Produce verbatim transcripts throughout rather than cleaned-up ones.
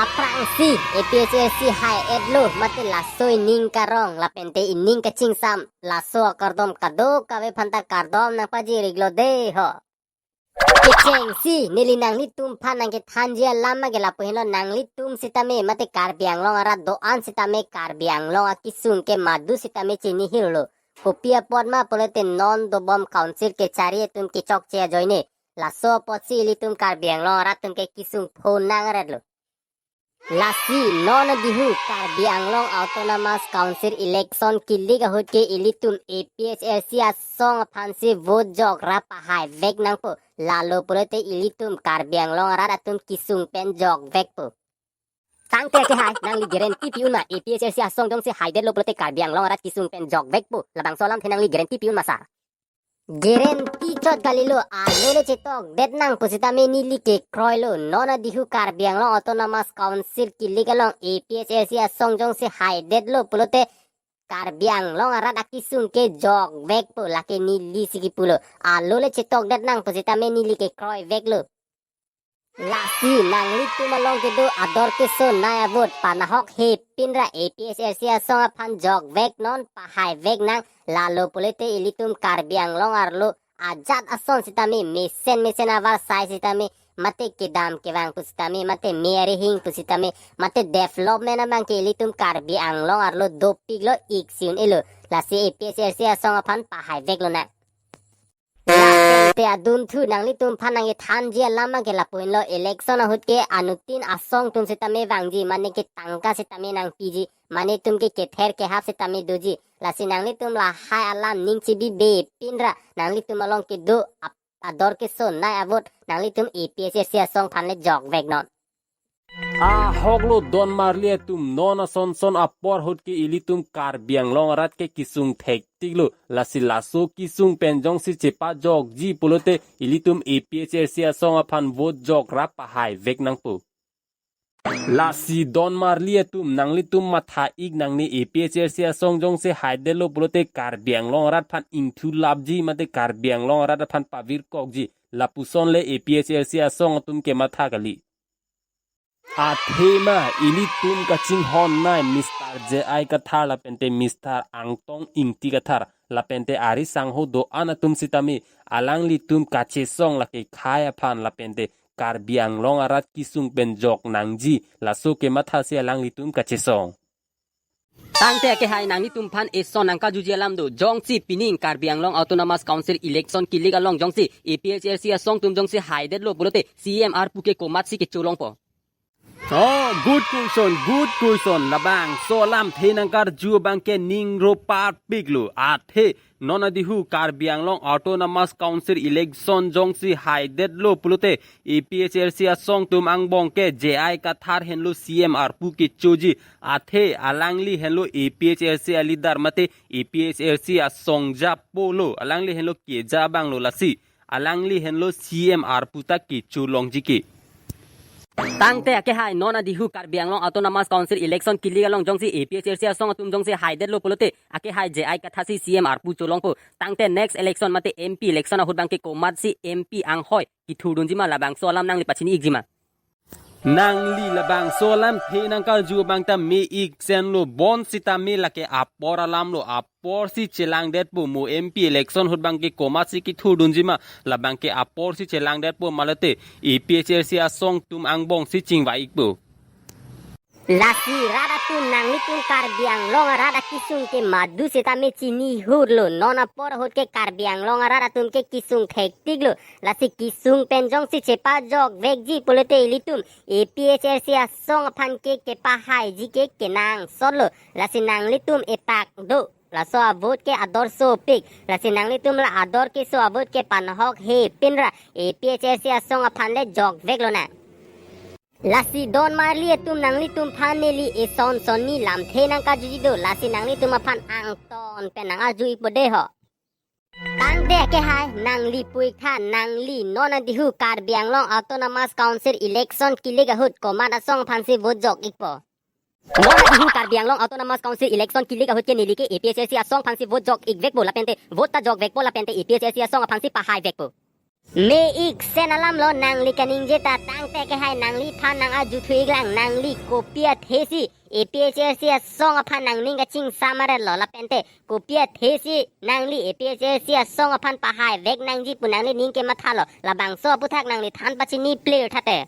Aphrangsi A P H L C hai-etlo mate laso ining karong lapente ining kachingsam laso akardom kadokave aphanta kardom nangpajir-iklo dei ho. Kechengsi neli nanglitum aphan nangkethanji alam ke lapu henlo, nanglitum sitame mate Karbi Anglong arat do-an sitame Karbi Anglong akisung ke madu sitame chinihirlo. Kopi apot ma pulote non dobom council kechari atum kechokche ajoine. Laso apotsi ilitum Karbi Anglong arat atum ke kisung phonang aretlo. Lasi non adihu Karbi Anglong Autonomous Council election kilik ahut ke ilitum A P H L C asong aphansi vote jok ra pahaivek nangpo. Lalo pulote ilitum Karbi Anglong arat atum kisung pen jokvekpo. Tangte akehai, nangli guarantee pi-un ma A P H L C asong jongsi haidetlo pulote Karbi Anglong arat kisung pen jokvekpo? Labangso alamthe nangli guarantee pi-un ma sir? Guarantee chot kalilo, alole chetokdet nang pusitame neli kekroilo. Non adihu Karbi Anglong Autonomous Council kilik along A P H L C asong jongsi haidetlo pulote Karbi Anglong arat akisung ke jokvekpo, lake nelisi kipulo. Alole chetokdet nang pusitame neli kekroiveklo. Lasi nanglitum along kedo ador kesonei avote panahok hepin ra A P H L C asong aphan jokveknon, pahaivek nang. Lalo pulote ilitum Karbi Anglong arlo ajat ason sitame, mesen mesen avarsai sitame, mate kedam kevang pusitame, mate me arihing pusitame, mate development abang ke ilitum Karbi Anglong arlo dopiklo, ik si un-elo. Lasi A P H L C asong aphan pahaiveklo nang. Lapente adunthu nanglitum aphan nangkethanji alam ke lapu henlo, election ahut ke anuttin asong atum sitame vangji, mane ke tangka sitame nangpiji, mane itum ke kether kehap sitame doji. Lasi nanglitum lahai alam ning chibibepin ra nanglitum along kedo ap-, ador kesonei avote nanglitum A P H L C asong aphan le jokveknon. Ahoklo don marli atum, non asonson apor ahut ke ilitum Karbi Anglong arat ke kisung thektiklo. Lasi laso kisung pen jongsi chepajokji pulote ilitum A P H L C asong aphan vote jok ra pahaivek nangpo. Lasi don marli atum, nanglitum matha-ik nangne, A P H L C asong jongsi haidetlo pulote Karbi Anglong arat aphan ingthulapji mate Karbi Anglong arat aphan pavirkokji, lapuson le A P H L C asong atum kematha kali. Athema ilitum kachinghonnei Mister J I Kathar lapente Mister Angtong Ingti Kathar lapente ari sangho do-an atum sitame alanglitum kachesong, lake khei aphan lapente Karbi Anglong arat kisung pen jok nangji, laso kemathasi alanglitum kachesong. Tangte akehai, nanglitum aphan eson nangkarjuji alam do. Jongsi pining Karbi Anglong Autonomous Council election kilik along jongsi A P H L C asong atum jongsi haidetlo pulote C M arpu ke komatsi kecholongpo? Oh, good question, good question. Labangso alamthe nangkarju abang ke ning ro parpiklo. Athe non adihu Karbi Anglong Autonomous Council election jongsi haidetlo pulote A P H L C asong atum angbong ke J I Kathar henlo C M arpu kechoji. Athe alangli henlo A P H L C aleader mate A P H L C asongja pulo. Alangli henlo keja abanglo, lasi alangli henlo C M arpu ta kecholongji ke. Tangte akehai, non adihu Karbi Anglong Autonomous Council election kilik along jongsi A P H L C asong atum jongsi haidetlo pulote akehai J I Kathar si C M arpu cholongpo. Tangte next election mate M P election ahut abang ke komatsi M P anghoi kethurdunji ma, labangso alam nangli pachini-ikji ma? Nangli labangso alamthe nangkarju abang ta me-ik senlo, bonsitame lake apor alamlo, aporsi chelangdetpo, mo M P election ahut abang ke komatsi kethurdunji ma, labang ke aporsi chelangdetpo malote A P H L C asong atum angbongsi chingvai-ikpo. Lasi rat atum, nanglitum Karbi Anglong arat akisung ke madu sitame chinihurlo. Non apor ahut ke Karbi Anglong arat atum ke kisung thektiklo. Lasi kisung pen jongsi chepajokvekji pulote ilitum A P H L C asong aphan ke kepahaiji ke kenangsotlo. Lasi nanglitum epak do, laso avote ke ador sopik. Lasi nanglitum la ador keso avote ke panahok hepin ra A P H L C asong aphan le jokveklo nang. Lasi don marli atum, nanglitum aphan neli eson sonni lamthe nangkarjuji do, lasi nanglitum aphan angton pen nangarju-ikpo dei ho. Tangte akehai, nangli puitha, nangli non adihu Karbi Anglong Autonomous Council election kilik ahut komat asong aphansi vote jok-ikpo? Non adihu Karbi Anglong Autonomous Council election kilik ahut ke neli ke A P H L C asong aphansi vote jok-ikvekpo lapente vote ta jokvekpo lapente A P H L C asong aphansi pahaivekpo. Me-ik sen alamlo nangli kaningje ta, tangte akehai nangliphan nang-arjuthu iklang, nangli kopi athesi A P H L C asong aphan nangning kachingsam aretlo, lapente kopi athesi nangli A P H L C asong aphan pahaivek nangji pu nangli ning kemathalo, labangso aputhak nangli than pachini plir thate.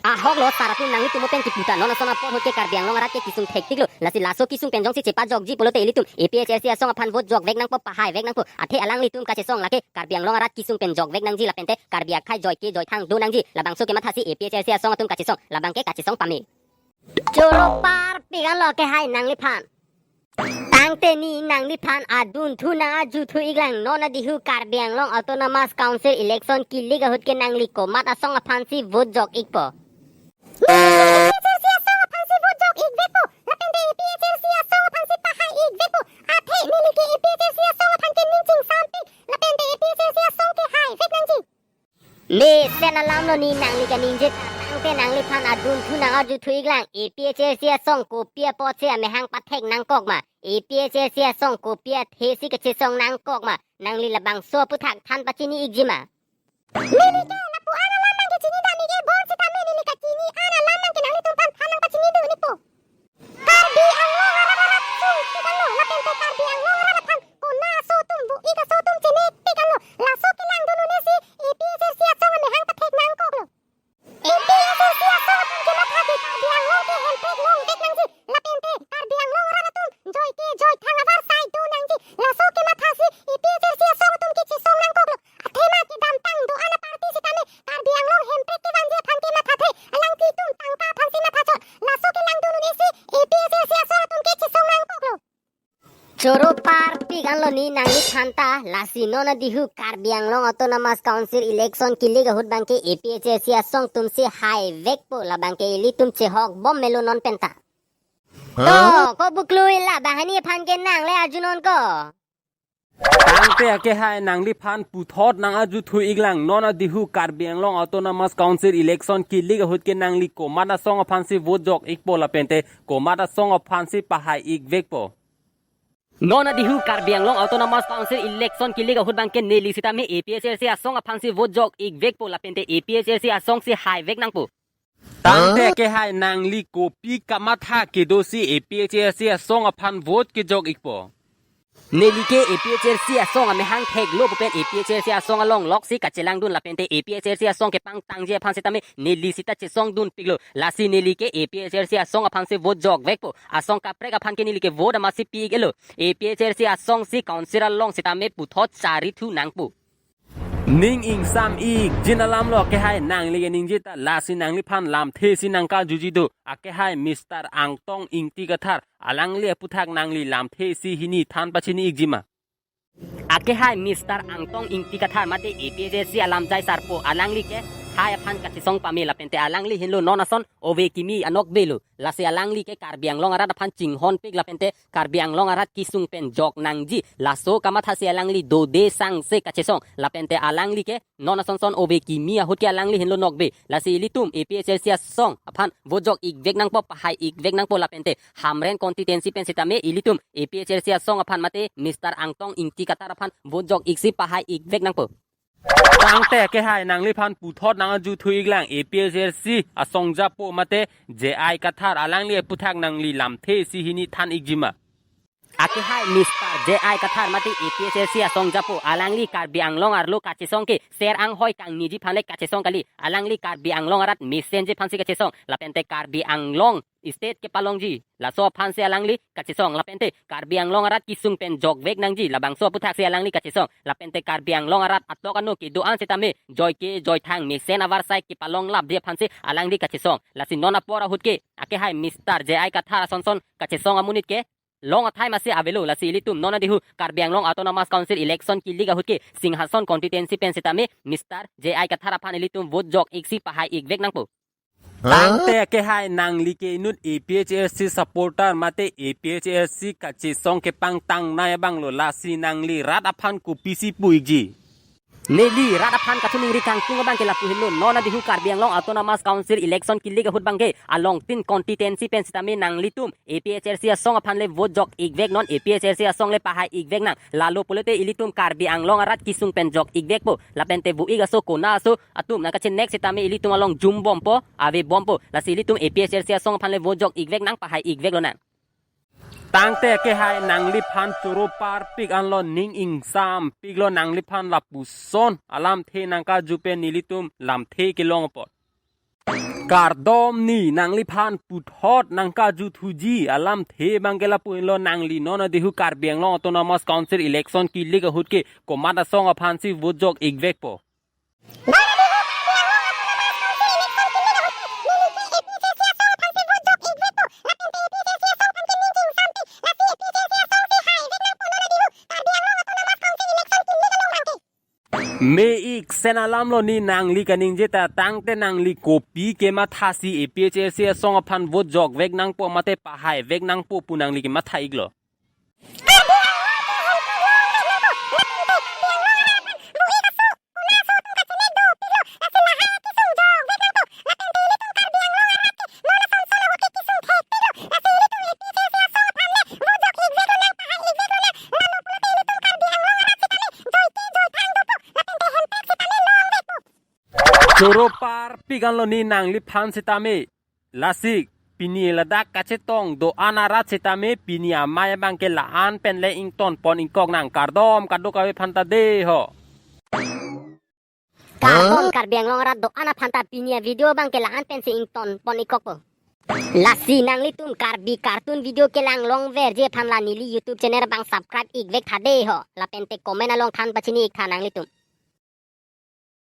Ahoklo sar atum, nanglitum mo pen kipu ta non ason apor ahut ke Karbi Anglong arat ke kesung thektiklo. Lasi laso kesung pen jongsi chepajokji pulote ilitum A P H L C asong aphan vote jokvek nangpo, pahaivek nangpo. Athe alanglitum kachesong lake Karbi Anglong arat kesung pen jokvek nangji lapente Karbi akhei joike joithang do nangji. Labangso kemathasi A P H L C asong atum kachesong, labang ke kachesong pame. Choro parpik anlo akehai nangliphan. Tangte ne nangliphan adunthu nang-arjuthu iklang, non adihu Karbi Anglong Autonomous Council election kelik ahut ke nangli komat asong aphansi vote jok ikpo. Neli ke A P H L C asong aphansi vote jok ikvekpo, lapente A P H L C asong aphansi pahai ikvekpo. Athe neli ke A P H L C asong aphan ke ning chingsampik, lapente A P H L C asong ke haivek nangji. Mesen alamlo ne nangli kaningje ta, tangte nangliphan adunthu nang-arjuthu iklang, A P H L C asong kopi apotsi amehang pathek nangkok ma? A P H L C asong kopi athesi kachesong nangkok ma? Nangli labangso aputhak than pachini ikji ma? Neli ke lapu an alam nang ke chinidam ik-e, bonsitame neli kachini an alam nang ke nanglitum aphan than nang pachini dun ikpo. Karbi Anglong arat arat sungpik anlo, lapente Karbi Anglong arat aphan kona aso atum bu-ik aso atum chinipik anlo. Laso kelang dun un-esi A P H L C asong amehang pathek nangkoklo. A P H L C asong atum kematha ke Karbi Anglong ke hemprek longvek nangji, lapente Karbi Anglong arat atum joike joithang avarsai do nangji, laso kemathasi A P H L C asong atum kachesong nangkoklo. Athema kedamtang do-an aparty sitame Karbi Anglong hemprek kevanji aphan kemathathe, alangtum tangka aphansi mathachot. Laso kelang dun un-esi A P H L C asong atum kachesong nangkoklo. Choro parpik anlo ne nangliphan ta, lasi non adihu Karbi Anglong Autonomous Council election kelik ahut abang ke A P H L C asong atumsi haivekpo, labang ke ilitum chehok bom melo non penta. To, ko buklui la banghini aphan ke nang le arjunon ko. Tangte akehai nangliphan puthot nang-arjuthu iklang, non adihu Karbi Anglong Autonomous Council election kelik ahut ke nangli komat asong aphansi vote jok ikpo lapente komat asong aphansi pahai ikvekpo? Non adihu Karbi Anglong Autonomous Council election kelik ahut abang ke neli sitame A P H L C asong aphansi vote jok ikvekpo, lapente A P H L C asongsi haivek nangpo. Tangte akehai nangli kopi kamatha kedosi A P H L C asong aphan vote kejok ikpo? Neli ke A P H L C asong amehang theklo pu pen A P H L C asong along loksi kachelang dun lapente A P H L C asong kepangtangji aphan sitame neli sita chesong dunpiklo. Lasi neli ke A P H L C asong aphansi vote jokvekpo. Asong kaprek aphan ke neli ke vote amatsi pi ik-elo. A P H L C asongsi council along sitame puthot charithu nangpo. Ning ingsam ikjin alamlo akehai nangli kaningje ta, lasi nangliphan lamthesi nangkarjuji do, akehai Mister Angtong Ingti Kathar, alangli aputhak nangli lamthesi hini than pachini ikji ma? Akehai Mister Angtong Ingti Kathar mate A P H L C alamjai sarpo, alangli ke hai aphan kachesong pame lapente alangli henlo non ason ove kimi anokbe lo. Lasi alangli ke Karbi Anglong arat aphan chinghonpik lapente Karbi Anglong arat kesung pen jok nangji, laso kamathasi alangli dode sangse kachesong, lapente alangli ke non ason son ove kimi ahut ke alangli henlo nokbe. Lasi ilitum A P H L C asong aphan vote jok ikvek nangpo, pahai ikvek nangpo, lapente Hamren constituency pen sitame ilitum A P H L C asong aphan mate Mister Angtong Ingti Kathar aphan vote jok iksi pahai ikvek nangpo. Tangte akehai nangliphan puthot nang-arjuthu iklang, A P H L C asong japo mate J I Kathar, alangli aputhak nangli lamthesi hini than ikji ma? Akehai Mister J I Kathar mate A P H L C asong japo, alangli Karbi Anglong arlo kachesong ke ser anghoi kangniji aphan le kachesong kali, alangli Karbi Anglong arat mesenji aphansi kachesong, lapente Karbi Anglong state kepalongji, laso aphansi alangli kachesong, lapente Karbi Anglong arat kesung pen jokvek nangji, labangso aputhaksi alangli kachesong, lapente Karbi Anglong arat atok ano kedo-an sitame joike joithang mesen avarsai kepalonglapji aphansi alangli kachesong. Lasi non apor ahut ke akehai Mister J I Kathar ason son kachesong amonit ke long athai masi avelo. Lasi ilitum non adihu Karbi Anglong Autonomous Council election kelik ahut ke Singhason constituency pen sitame Mister J I Kathar aphan ilitum vote jok iksi pahai ikvek nangpo. Tangte akehai nangli ke inut A P H L C supporter mate A P H L C kachesong kepangtangnei abanglo, lasi nangli rat aphan kopisi pu ikji? Neli rat aphan kathu ningri kangtung abang ke lapu henlo, non adihu Karbi Anglong Autonomous Council election kilik ahut abang ke along tin constituency pen sitame nanglitum A P H L C asong aphan le vote jok ikvek, non A P H L C asong le pahai ikvek nang. Lalo pulote ilitum Karbi Anglong arat kesung pen jok ikvekpo. Lapente vo-ik aso kona aso atum nangkachenek sitame ilitum along jum bompo, ave bompo. Lasi ilitum A P H L C asong aphan le vote jok ikvek nang, pahai ikvek lonang. Tangte kehai nangliphan choro parpik anlo, ning ingsampik lo nangliphan lapuson alamthe nangkaju pen nelitum lamthe kelong apot. Kardom ni nangliphan puthot nangkaju thuji alamthe abang ke lapu henlo, nangli non adihu Karbi Anglong Autonomous Council election kilik ahut ke komat asong aphansi vote jok ikvekpo. Me-ik sen alam lo ni nangli kaningje ta, tangte nangli kopi kemathasi A P H L C asong aphan vote jokvek nangpo mate pahaivek nangpo pu nangli kematha iklo. Choro parpik anlo ni nangliphan sitame. Lasi pini ladak kachetong do-an arat sitame pini amei abang ke la-an pen le ingtonpon ingkok nang, kardom kadokave aphanta dei ho. Kardom Karbi Anglong arat do-an aphanta, pini avideo abang ke la-an pensi ingtonpon ingkokpo. Lasi nanglitum Karbi cartoon video kelang longverji aphan la neli YouTube channel abang subscribe ikvek tha dei ho. Lapente comment along than pachini ik tha nanglitum.